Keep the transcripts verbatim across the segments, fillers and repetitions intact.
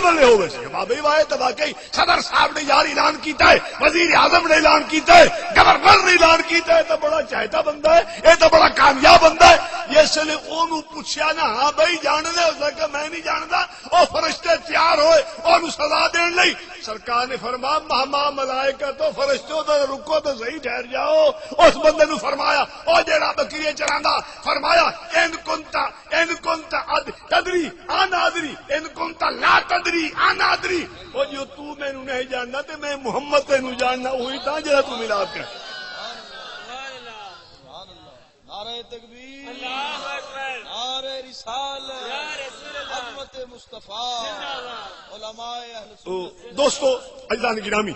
والے ہووے سی۔ بابے واہ، اے تاں واقعی صدر صاحب نے یار اعلان کیتا ہے، وزیر اعظم نے اعلان کیتا ہے، گورنر نے اعلان کیتا ہے، اے تاں بڑا چہیتا بندہ ہے، اے تاں بڑا کامیاب بندہ ہے۔ جس ویلے اونوں پچھیا نا، ہاں بھائی جاندا ہے؟ اس نے کہا میں نہیں جاندا۔ او فرشتے تیار ہوئے اونوں سزا دین لئی۔ سرکار نے فرمایا، مہما ملائکہ تو فرشتوں، ذرا رکو تو صحیح، ٹھہر جاؤ۔ اس بندے نوں فرمایا، او جیڑا بکریاں چراندا، فرمایا، ان کنت، ان کنت اد تدری، آ نادری، ان کنت لا تدری، آ نادری۔ او جو تو مینوں نہیں جاننا تے میں محمد تینوں جاننا، وہی تاں جڑا تو میلاد کر۔ نعرہ تکبیر، اللہ اکبر، نعرہ رسالت، یا رسول اللہ، عظمت مصطفیٰ، زندہ باد، علماء اہل سنت۔ او دوستو، عزیزان گرامی،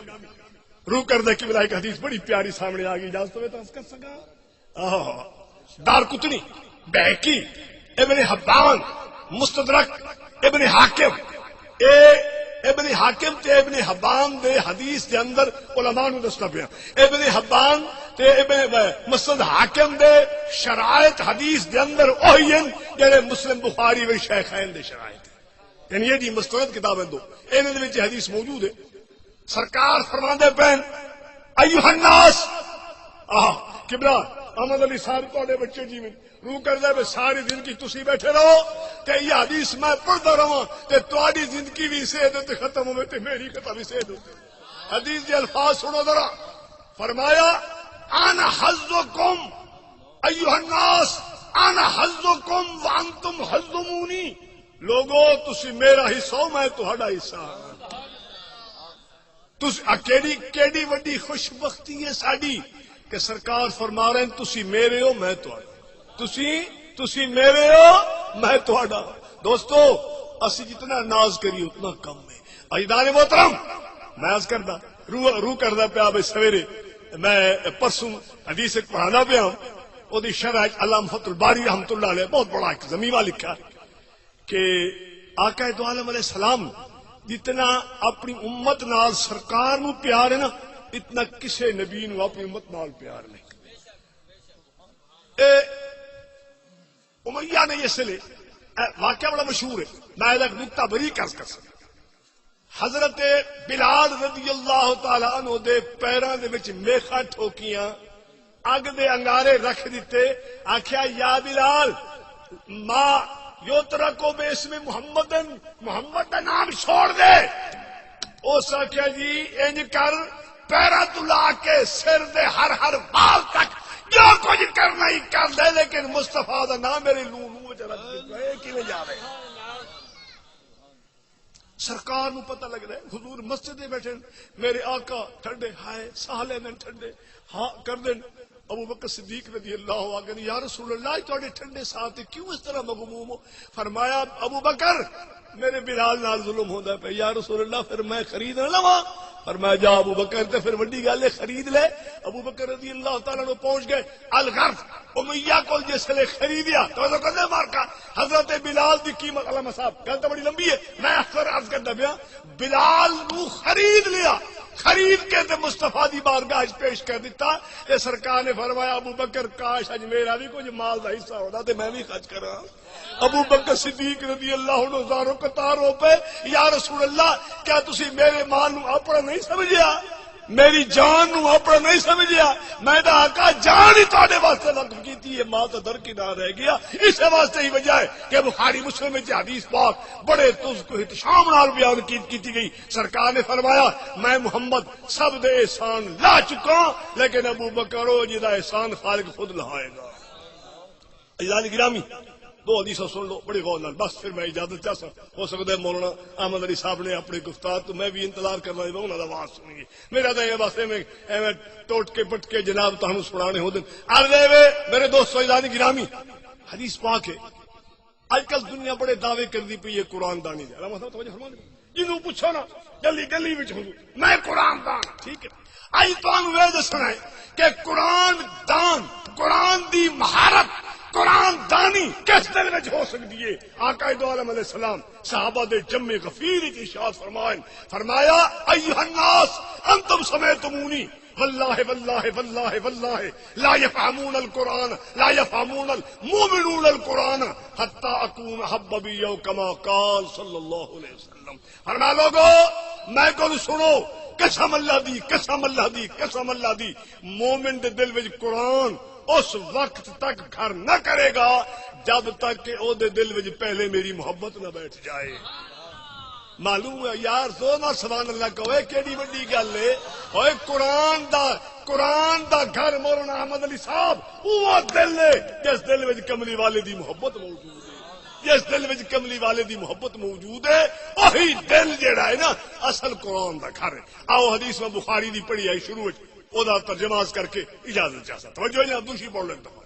روح کردہ قبلہ، ایک حدیث بڑی پیاری سامنے آ گئی، اجازت ہوئے تو عرض کر سکاں؟ آہ، دار قطنی، بہقی، ابن حبان، مستدرک، ابن حاکم، اے ابن حاکم تے ابن حبان دے حدیث دے اندر، علماء نوں دسدا پیاں، ابن حبان تے ابن مسند حاکم دے شرائط حدیث دے اندر اوہی ہن جڑے مسلم بخاری وچ شیخین دے شرائط ہن۔ یعنی ایڈی مستند کتاب ہن دو، انہاں دے وچ حدیث موجود ہے۔ سرکار فرماندے پئن، ایھا الناس، آہ، قبلہ، احمد علی صاحب تہاڈے بچے جیون، روح کردا ہے، ساری زندگی تسی بیٹھے رہو تے یہ حدیث میں پڑھدا رہواں تے تہاڈی زندگی بھی اسے دے تے ختم ہوے تے میری ختم اسے دے۔ حدیث دے الفاظ سنو ذرا، فرمایا، انا حظکم ایھا الناس، انا حظکم وانتم حظمونی، لوگو تسی میرا حصہ ہو، میں تہاڈا حصہ ہاں۔ تس-، آ کیڑی، کیڑی وڈی خوش بختی ہے ساڈی کہ سرکار فرما رہے ہیں، تسی میرے ہو، میں تہاڈا۔ تسی، تسی میرے ہو، میں تہاڈا۔ دوستو، اسی جتنا ناز کریے اتنا کم ہے۔ عزیزان محترم، میں عرض کردا، روح، روح کردا پیا بھئی سویرے میں پرسوں حدیث ایک پڑھانا پیا ہوں، او دی شرح اچ علامہ فتح الباری رحمۃ اللہ علیہ بہت بڑا ایک ضمیمہ لکھا کہ آقا دو عالم علیہ السلام جتنا اپنی امت نال سرکار نو پیار ہے نا، اتنا کسے نبی نو اپنی امت نال پیار نہیں۔ اے امیہ نے اس لیے، اے واقعہ بڑا مشہور ہے، میں ایک نقطہ بریک عرض کر سکتا۔ حضرت بلال رضی اللہ تعالی عنہ دے پیراں دے وچ میخاں ٹھوکیاں، اگ دے انگارے رکھ دتے، آکھیا، یا بلال، ما یترک باسم محمد، محمد دا نام چھوڑ دے۔ اس آکھیا، جی انج کر، پیراں تو لا کے سر دے ہر ہر وال تک جو کچھ کرنا ہی کر لے، لیکن مصطفیٰ دا نام میرے لوں لوں وچ رکھ دے۔ اے کیویں جاوے؟ سرکار نو پتہ لگدا ہے، حضور مسجد دے بیٹھے ہن، میرے آقا ٹھنڈے ہائے ساہ لیندن، ٹھنڈے ہاں کردن۔ ابو بکر صدیق رضی اللہ عنہ آکھن، یا رسول اللہ، تہاڈے ٹھنڈے ساہ تے کیوں اس طرح مغموم ہو؟ فرمایا، ابو بکر، میرے بلال نال ظلم ہوندا پیا۔ یا رسول اللہ، پھر میں خرید نہ لواں؟ فرمایا، جا ابو بکر، تے پھر وڈی گل ہے، خرید لے۔ ابو بکر رضی اللہ تعالی عنہ پہنچ گئے الغرف، امیہ کول جس لے خریدیا، توجہ کردے مارکا، حضرت بلال دی قیمت، علامہ صاحب، گل تاں بڑی لمبی ہے، میں اکثر عرض کردا پیا، بلال نو خرید لیا، خرید کے تے مصطفیٰ دی بارگاہ اچ پیش کر دتا، تے سرکار نے فرمایا، ابو بکر، کاش اج میرا بھی کچھ مال دا حصہ ہوندا تے میں بھی خرچ کراں۔ ابو بکر صدیق رضی اللہ عنہ زاروں قطار رو پے، یا رسول اللہ، کیا تسی میرے مال نو اپنا نہیں سمجھیا؟ میری جان نو اپنا نہیں سمجھیا؟ میں دا آقا جان ہی تہاڈے واسطے وقف کیتی ہے، مال تاں درکنار رہ گیا۔ اسے واسطے ہی وجہ ہے کہ بخاری مسلم وچ حدیث پاک بڑے طنز و احتشام نال بیان کی-، کیتی گئی۔ سرکار نے فرمایا، میں محمد سب دے احسان لا چکا، لیکن ابو بکر او جی دا احسان خالق خود لہائے گا۔ عزیزان گرامی، دو حدیثاں سن لو بڑے غور نال، بس پھر میں اجازت چاہساں۔ ہو سکدا ہے مولانا احمد علی صاحب نے اپنے گفتار تو، میں بھی انتظار کرنا ہے انہاں دا آواز سنیے۔ میرا تاں اے بس ایویں، ایویں ٹوٹکے پٹکے جناب تہانوں سنانے ہوندن۔ عرض اے وے میرے دوستو، عزیزان گرامی، حدیث پاک ہے، اج کل دنیا بڑے دعوے کردی پئی ہے قرآن دانی دے۔ علامہ صاحب توجہ فرما دے۔ جنوں پچھو نا، گلی گلی وچ حضور، میں قرآن دان ہاں، ٹھیک ہے۔ اج تانوں اے دسنا ہے کہ قرآن دان، قرآن دی مہارت، قرآن دانی کس دل وچ ہو سکدی ہے۔ آقا دو عالم علیہ السلام صحابہ دے جمع غفیر وچ ارشاد فرمائن، فرمایا، ایھا الناس انتم سمعتمونی، واللہ، واللہ، واللہ، واللہ، لا یفہمون القرآن، لا یفہمون المؤمنون القرآن حتی اکون احب بی، او کما قال صلی اللہ علیہ وسلم۔ فرمایا، لوگو، میں کول سنو، قسم اللہ دی، قسم اللہ دی، قسم اللہ دی، مومن دے دل وچ قرآن اس وقت تک گھر نہ کرے گا جب تک کہ او دے دل وچ پہلے میری محبت نہ بیٹھ جائے۔ معلوم ہے یار، زور نال سبحان اللہ کہو، اے کیڑی وڈی گل ہے؟ اوئے قرآن دا، قرآن دا گھر مولانا احمد علی صاحب، او دل ہے جس دل وچ کملی والے دی محبت موجود ہے۔ جس دل وچ کملی والے دی محبت موجود ہے، وہی دل جیڑا ہے نا، اصل قرآن دا گھر ہے۔ آؤ حدیث میں بخاری دی پڑھی آئی شروع وچ، او دا ترجمہ عرض کر کے اجازت چاہساں۔ توجہ ہے جناب، دوشی پڑھ لیں دفعہ۔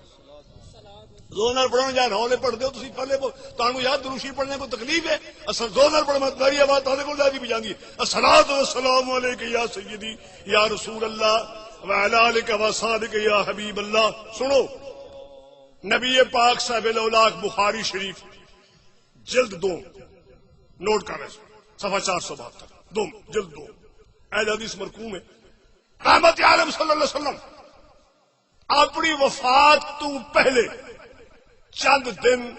زور نال پڑھو، یار ہولے پڑھ دیو تسی پہلے کو، تانوں یار دروشی پڑھنے کو تکلیف ہے۔ اساں زور نال پڑھو، میری آواز تہاڈے کول زیادہ بھی جاندی ہے۔ الصلاۃ والسلام علیک یا سیدی یا رسول اللہ وعلی آلک و اصحابک یا حبیب اللہ۔ سنو، نبی پاک صاحب لولاک بخاری شریف جلد دو، نوٹ کر رہے، صفحہ چار سو بہتر، دو، جلد دو، اہل حدیث مرقوم ہے۔ رحمت عالم صلی اللہ علیہ وسلم اپنی وفات تو پہلے چند دن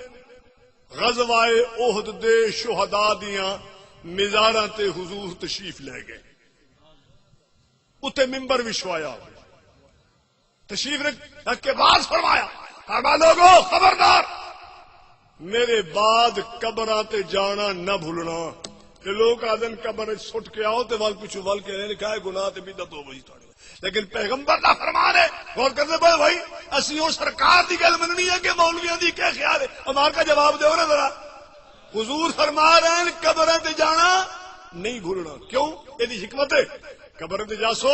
غزوہ احد دے شہداء دیاں مزاراں تے حضور تشریف لے گئے، اتے ممبر وچھوایا۔ تشریف رکھ، رکھ کے بعد فرمایا، فرمایا، لوگو، خبردار، میرے بعد قبراں تے جانا نہ بھولنا۔ تے لوگ آدن قبر وچ سٹ کے آؤ تے ول پچھو ول کے نے لکھا ہے گناہ تے بدعت ہو گئی تھوڑی۔ لیکن پیغمبر دا فرمان ہے، غور کرنے پے بھائی، اسی او سرکار دی گل مننی ہے کہ مولویاں دی کیا خیال ہے؟ امار کا جواب دیو نا ذرا۔ حضور فرما رہے ہیں قبراں تے جانا نہیں بھولنا۔ کیوں؟ یہ دی حکمت ہے، قبر تے جاسو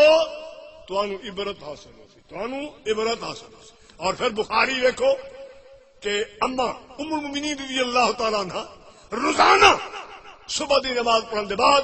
تانوں عبرت حاصل ہو سی، تانوں عبرت حاصل ہو سی۔ اور پھر بخاری ویکھو کہ اما ام المؤمنین رضی اللہ تعالیٰ عنہ روزانہ صبح دی نماز پڑھن دے بعد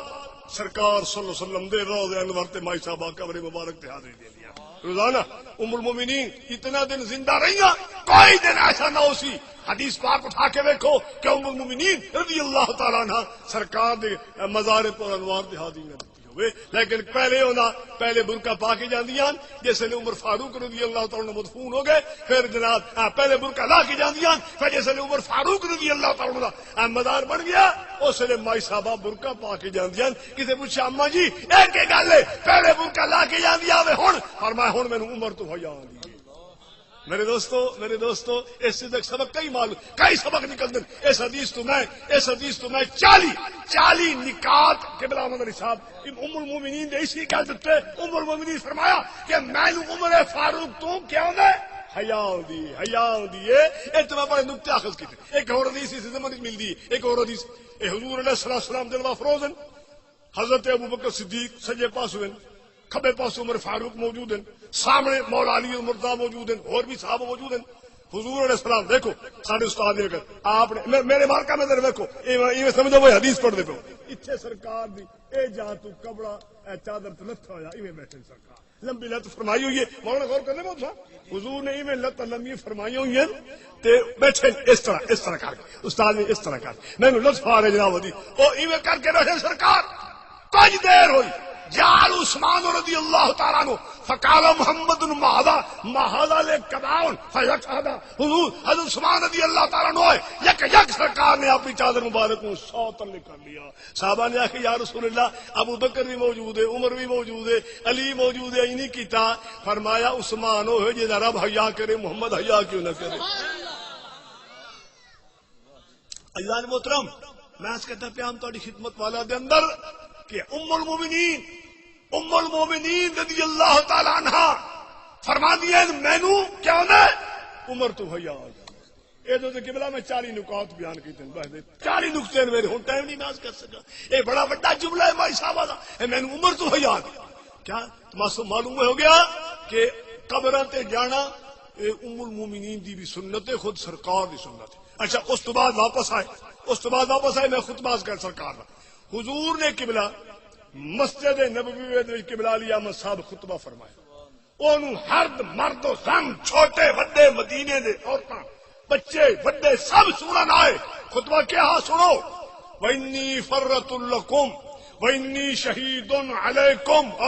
سرکار صلی اللہ علیہ وسلم دے روضہ انور تے مائی صاحبہ قبر مبارک تے حاضری دیندیاں۔ روزانہ ام المؤمنین اتنا دن زندہ رہیاں، کوئی دن ایسا نہ ہو سی۔ حدیث پاک اٹھا کے ویکھو کہ ام المؤمنین رضی اللہ تعالیٰ عنہ سرکار دے مزار پر انوار تے حاضری نہ ہوئے، لیکن پہلے انہاں پہلے برقع پا کے جاندیاں، جس ویلے عمر فاروق رضی اللہ تعالیٰ عنہ مدفون ہو گئے، پھر جناب، آ، پہلے برقع لا کے جاندیاں، پھر جس ویلے عمر فاروق رضی اللہ تعالیٰ عنہ دا، آ، مزار بن گیا، اس ویلے مائی صاحبہ برقع پا کے جاندیاں۔ کسے پوچھا، اماں جی، اے کی گل ہے؟ پہلے برقع لا کے جاندی آوے ہن؟ فرمایا، ہن مینوں عمر تو حیا آندی ہے۔ میرے دوستو، میرے دوستو، اس چیز دا سبق کئی مال، کئی سبق نکلدن۔ اس حدیث تو میں، اس حدیث تو میں چالی، چالی نکات قبلہ احمد علی صاحب ام المومنین دے اسی گل دتے۔ ام المومنین فرمایا کہ مینوں عمر فاروق تو کیا ہوندا ہے؟ حیا ہوندی، حیا ہوندی ہے۔ اے تو میں بڑے نقطے اخذ کیتے۔ ایک اور حدیث اس زمانے وچ ملدی ہے، ایک اور حدیث، اے حضور علیہ الصلوۃ والسلام دے افروز ہیں۔ حضرت ابو بکر صدیق سجے پاسوں ہیں، کھبے پاسوں عمر فاروق موجود ہیں، سامنے مولا علی المرتضی موجود ہیں، اور بھی صحابہ موجود ہیں۔ حضور علیہ السلام دیکھو، سارے استاد نے کہا، آپ نے، مے-، میرے مارکا میں ذرا دیکھو، ایویں، ایویں سمجھو وہ حدیث پڑھ دے پو۔ اتھے سرکار دی اے جا تو کپڑا، اے چادر تو لتھا ہویا، ایویں بیٹھے سرکار۔ لمبی لت فرمائی ہوئی ہے، مولانا غور کرنے کو تھا۔ حضور نے ایویں لت لمبی فرمائی ہوئی ہیں تے بیٹھے اس طرح، اس طرح کر کے، استاد نے اس طرح کر، مینوں لت پا رہے جناب دی، او ایویں کر کے بیٹھے سرکار۔ کچھ دیر ہوئی، جعل عثمان رضی اللہ تعالیٰ عنہ، فقال محمد ما هذا، ما هذا لقباء فيكهذا۔ حضور، حضرت عثمان رضی اللہ تعالیٰ عنہ ہوئے، یک یک سرکار نے اپنی چادر مبارک کو سو تلے کر لیا۔ صحابہ نے آکھیا، یا رسول اللہ، ابو بکر بھی موجود ہے، عمر بھی موجود ہے، علی موجود ہے، ایں نہیں کیتا۔ فرمایا، عثمان او ہے جیہدا رب حیا کرے، محمد حیا کیوں نہ کرے؟ عزیزان محترم، میں عرض کردا پیاں تہاڈی خدمت والا دے اندر کہ ام المومنین، ام المومنین رضی اللہ تعالی عنہا فرماندی ہیں، مینوں کیا ہوندا ہے؟ عمر تو حیا آ جاندا ہے۔ اے تو قبلہ میں چالی نکات بیان کیتے ہیں، بس چالی نقطے ہیں میرے، ہن ٹائم نہیں میں عرض کر سکا۔ اے بڑا وڈا جملہ ہے بھائی صاحب والا، اے مینوں عمر تو حیا آ گیا۔ کیا معصوم معلوم ہو گیا کہ قبراں تے جانا اے ام المومنین دی بھی سنت ہے، خود سرکار دی سنت ہے۔ اچھا، اس تو بعد واپس آئے، اس تو بعد واپس آئے، میں خطبہ عرض کر سرکار دا۔ حضور نے قبلہ مسجد نبوی دے وچ قبلہ علی احمد صاحب خطبہ فرمایا۔ اونوں ہر مرد و زن، چھوٹے وڈے، مدینے دے عورتاں، بچے وڈے سب سنن آئے۔ خطبہ کیا ہا؟ سنو، وَإِنِّي فَرَّتُ لَكُمْ وَإِنِّي شَهِيدٌ عَلَيْكُمْ۔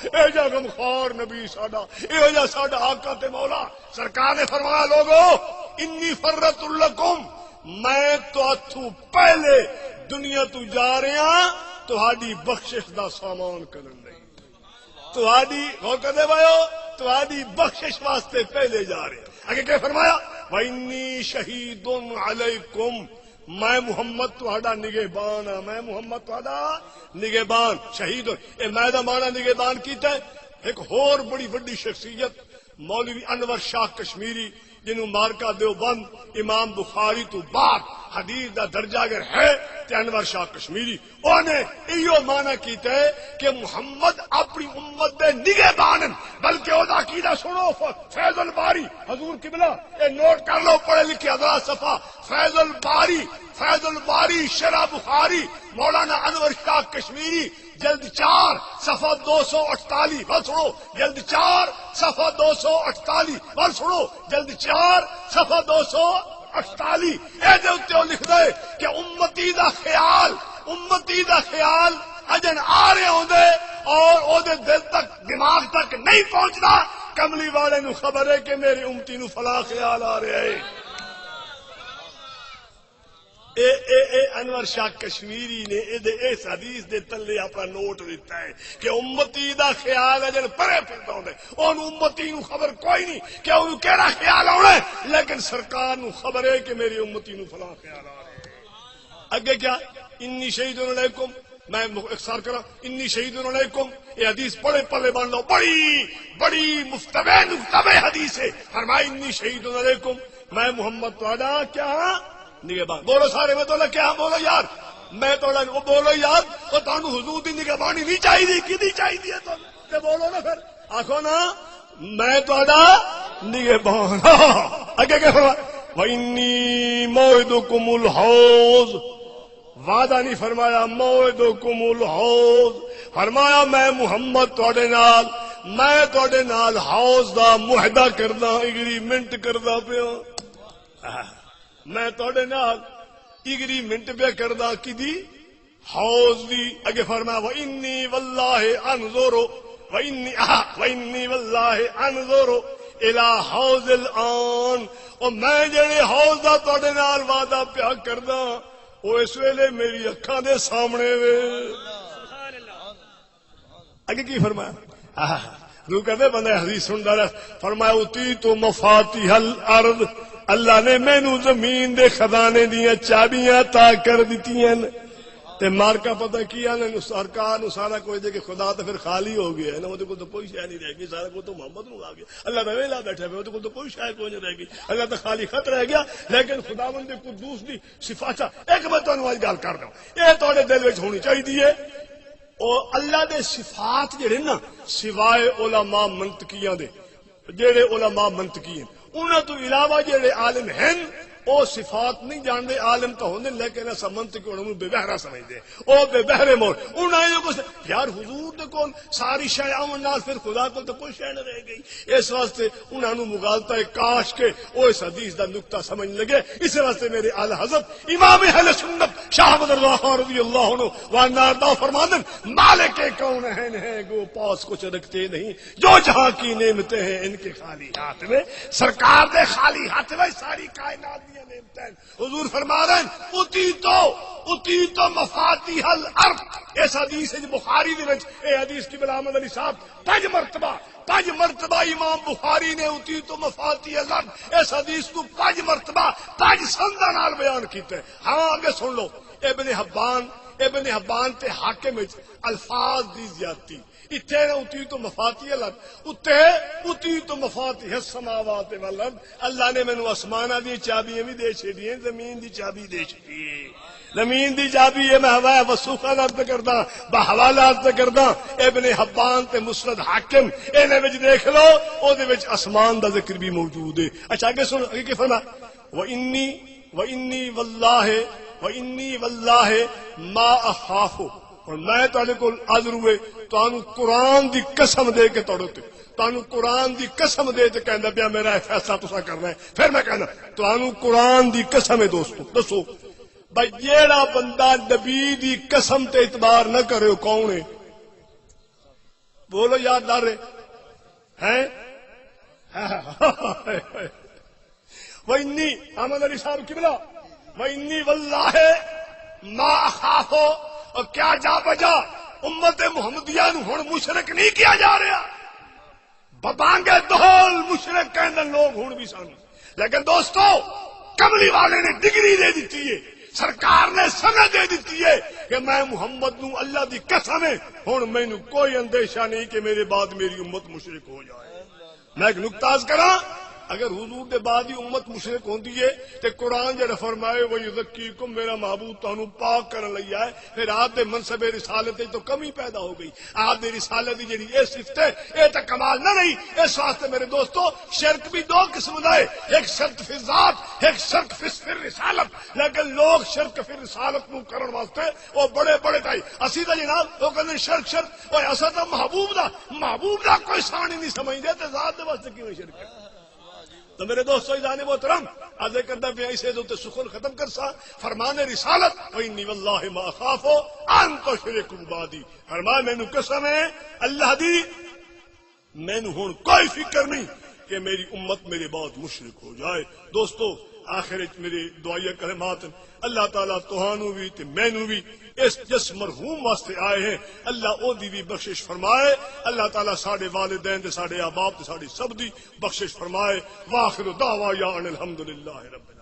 اے جا غمخوار نبی ساڈا، اے جا ساڈا آقا تے مولا۔ سرکار نے فرمایا، لوگو، انی فرت لکم، میں تہاتھوں پہلے دنیا تو جا رہا، تہاڈی بخشش دا سامان کرن لئی۔ تہاڈی، غور کردے پئے ہو، تہاڈی بخشش واسطے پہلے جا رہے۔ اگے کیا فرمایا؟ وَإِنِّي شَهِيدٌ عَلَيْكُمْ، میں محمد تہاڈا نگہبان ہاں، میں محمد تہاڈا نگہبان، شہید ہو۔ اے میں دا معنی نگہبان کیتا ہے۔ ایک ہور بڑی وڈی شخصیت مولوی انور شاہ کشمیری، جنہوں مارکہ دیوبند، امام بخاری تو بعد حدیث دا درجہ اگر ہے تے انور شاہ کشمیری۔ انہیں ایہو معنی کیتا ہے کہ محمد اپنی امت دے نگہبان ہن، بلکہ او دا عقیدہ سنو، ف-، فیض الباری، حضور قبلہ، اے نوٹ کر لو، پڑھے لکھے حضرات، صفحہ فیض الباری، فیض الباری شرح بخاری، مولانا انور شاہ کشمیری، جلد چار، صفحہ دو سو اٹھتالیس، ول سنو، جلد چار، صفحہ دو سو اٹھتالیس، ول سنو، جلد چار، صفحہ دو سو اٹھتالیس۔ اے دے اُتے او لکھدا ہے کہ امتی دا خیال، امتی دا خیال اجن آ رہے ہوندے اور او دے دل تک، دماغ تک نہیں پہنچدا۔ کملی والے نو خبر ہے کہ میری امتی نو فلاں خیال آ رہا ہے۔ اے، اے، اے انور شاہ کشمیری نے اے دے، اس حدیث دے تلے اپنا نوٹ دیتا ہے کہ امتی دا خیال اجن پرے پھردا ہوندا ہے۔ اون امتی نو خبر کوئی نہیں کہ اونوں کیڑا خیال آنا ہے، لیکن سرکار نو خبر ہے کہ میری امتی نو فلاں خیال آ رہا ہے۔ اگے کیا؟ انی شہید علیکم، میں مخ-، اختصار کراں، انی شہید علیکم، اے حدیث پڑھے پلے بن لو، بڑی، بڑی مفتبے نقطبے حدیث ہے۔ فرمایا، انی شہید علیکم، میں محمد تہاڈا کیا ہاں؟ نگہبان۔ بولو سارے، میں تہاڈا کیا ہاں؟ بولو یار، میں تہاڈا، او بولو یار، او تہانوں حضور دی نگہبانی نہیں چاہیے، کیندی چاہیے ہے تہانوں؟ تے بولو نا پھر، آکھو نا، میں تہاڈا نگہبان۔ اگے کیا فرمایا؟ وَإِنِّي مَوْعِدُكُمُ الْحَوْضُ۔ وعدہ نہیں فرمایا، موعدکم الحوض۔ فرمایا، میں محمد تہاڈے نال، میں تہاڈے نال حوض دا معاہدہ کردا، ایگریمنٹ کردا پیاں۔ میں تہاڈے نال ایگریمنٹ پیا کردا، کدی؟ حوض دی۔ اگے فرمایا، وَإِنِّي وَاللَّهِ أَنظُرُ، وَإِنِّي، آہ، وَإِنِّي وَاللَّهِ أَنظُرُ إِلَى حَوْضِ الْآنِ۔ او میں جڑے حوض دا تہاڈے نال وعدہ پیا کردا، او اس ویلے میری اکھاں دے سامنے وے۔ اگے کی فرمایا؟ آہ، روح کہندے، بندہ حدیث سندا رہ، فرمایا، "اُوتِيتُ مَفَاتِيحَ الْأَرْضِ"، اللہ نے مینوں زمین دے خزانے دیاں چابیاں عطا کر دتیاں۔ تے مارکا پتہ کی آندے نے، سرکار نوں سارا کچھ دے کے خدا تے پھر خالی ہو گیا ہے نا، اودے کول تو کوئی شے نہیں رہ گئی، سارا کچھ تو محمد نوں آ گیا۔ اللہ دا ویلا بیٹھا پیا، اودے کول تو کوئی شے کوئی نہیں رہ گئی، اللہ دا خالی خط رہ گیا، لیکن خداوند دے قدوس دی صفات۔ ایک میں تانوں اج گل کر داں، اے تہاڈے دل وچ ہونی چاہیے ہے۔ او اللہ دے صفات جڑے نا، سوائے علماء منطقیاں دے، جڑے علماء منطقی ہیں، انہاں تو علاوہ جڑے عالم ہیں، او صفات نہیں جاندے۔ عالم تو ہوندے، لیکن اساں منطقی انہاں نوں بے بہرا سمجھدے۔ او بے بہرے مول، انہاں ایہو کچھ، یار، حضور دے کول ساری شے آون نال پھر خدا کول تو کوئی شے نہ رہ گئی۔ اس واسطے انہاں نوں مغالطہ ہے، کاش کہ او اس حدیث دا نقطہ سمجھ لگے۔ اس واسطے میرے اعلی حضرت امام اہل سنت شاہ احمد رضا خان رضی اللہ عنہ و عنہ وارضاہ فرماندن، "مالک کون ہیں، ہیں گو پاس کچھ رکھتے نہیں، جو جہاں کی نعمتیں ہیں ان کے خالی ہاتھ میں۔" سرکار دے خالی ہاتھ میں ساری کائنات دیاں نعمتیں ہیں۔ حضور فرما رہے ہیں، "اُوتِيتُ، اُوتِيتُ مَفَاتِيحَ الْأَرْضِ۔" اس حدیث وچ، بخاری دے وچ، اے حدیث قبلہ احمد علی صاحب پنج مرتبہ، پنج مرتبہ امام بخاری نے "اُوتِيتُ مَفَاتِيحَ الْأَرْضِ"، اس حدیث کو پنج مرتبہ، پنج سنداں نال بیان کیتا ہے۔ ہاں، اگے سن لو، ابن حبان، ابن حبان تے حاکم وچ الفاظ دی زیادتی۔ اتھے نہ "اُوتِيتُ مَفَاتِيحَ الْأَرْضِ"، اتھے "اُوتِيتُ مَفَاتِيحَ السَّمَاوَاتِ وَالْأَرْضِ"، اللہ نے مینوں آسماناں دی چابیاں وی دے چھڈیاں، زمین دی چابی دے چھڈی۔ زمین دی چابی ہے، میں ہوا وسوخا عرض کردا، بحوالہ عرض کردا، ابن حبان تے مسند حاکم، انہاں وچ دیکھ لو، او دے وچ آسمان دا ذکر بھی موجود ہے۔ اچھا، اگے سن، اگے کی فرمایا؟ "وَإِنِّي، وَإِنِّي وَاللَّهِ، وَإِنِّي وَاللَّهِ مَا أَخَافُ۔" اور میں تہاڈے کول عذر ہوئے، تانوں قرآن دی قسم دے کے تہاڈے تے، تانوں قرآن دی قسم دے تے کہندا پیا، میرا اے فیصلہ تساں کرنا ہے۔ پھر میں کہنا، تانوں قرآن دی قسم ہے دوستو، دسو، بھئی، جیڑا بندہ نبی دی قسم تے اعتبار نہ کرے، او کون ہے؟ بولو یار، ڈر ہے؟ ہیں؟ و انی، احمد علی صاحب قبلہ، و انی واللہ ما اخاف، اور کیا جا بجا، امت محمدیہ نو ہن مشرک نہیں کیا جا رہا۔ ببانگے دہل مشرک کہندن لوگ ہن بھی سانو۔ لیکن دوستو، کملی والے نے ڈگری دے دیتی ہے، سرکار نے سند دے دیتی ہے کہ میں محمد نو، اللہ دی قسم ہے، ہن مینوں کوئی اندیشہ نہیں کہ میرے بعد میری امت مشرک ہو جائے۔ میں ایک نقطہ عرض کراں، اگر حضور دے بعد ہی امت مشرک ہوندی ہے تے قرآن جڑا فرمائے، "وَيُزَكِّيكُمْ"، میرا محبوب تانوں پاک کرن لئی آئے، پھر آپ دے منصب رسالت وچ تو کمی پیدا ہو گئی۔ آپ دی رسالت دی جڑی اے صفت ہے، اے تے کمال نہ رہی۔ اس واسطے میرے دوستو، شرک بھی دو قسم دا ہے، ایک شرک فی الذات، ایک شرک فی، فی الرسالت۔ لیکن لوگ شرک فی الرسالت نو کرن واسطے او بڑے بڑے تائی، اسی دا جناب، او کہندے شرک، شرک، اوئے اساں تاں محبوب دا، محبوب دا کوئی ساݨ ہی نہیں سمجھدے تے ذات دے واسطے کیویں شرک ہے؟ تو میرے دوستو، عزیزان محترم، عرض کردا پیا، اسے دے تے سخن ختم کرساں۔ فرمان رسالت، "وَإِنِّي وَاللَّهِ مَا أَخَافُ أَن تُشْرِكُوا بِي"، فرمایا، مینوں قسم ہے اللہ دی، مینوں ہن کوئی فکر نہیں کہ میری امت میرے بعد مشرک ہو جائے۔ دوستو، آخر وچ میرے دعائیہ کلمات ہیں، اللہ تعالیٰ تہانوں بھی تے مینوں بھی، اس جس مرحوم واسطے آئے ہیں، اللہ او دی بھی بخشش فرمائے۔ اللہ تعالیٰ ساڈے والدین تے ساڈے احباب تے ساڈی سب دی بخشش فرمائے۔ وآخر دعوانا ان الحمدللہ رب العالمین۔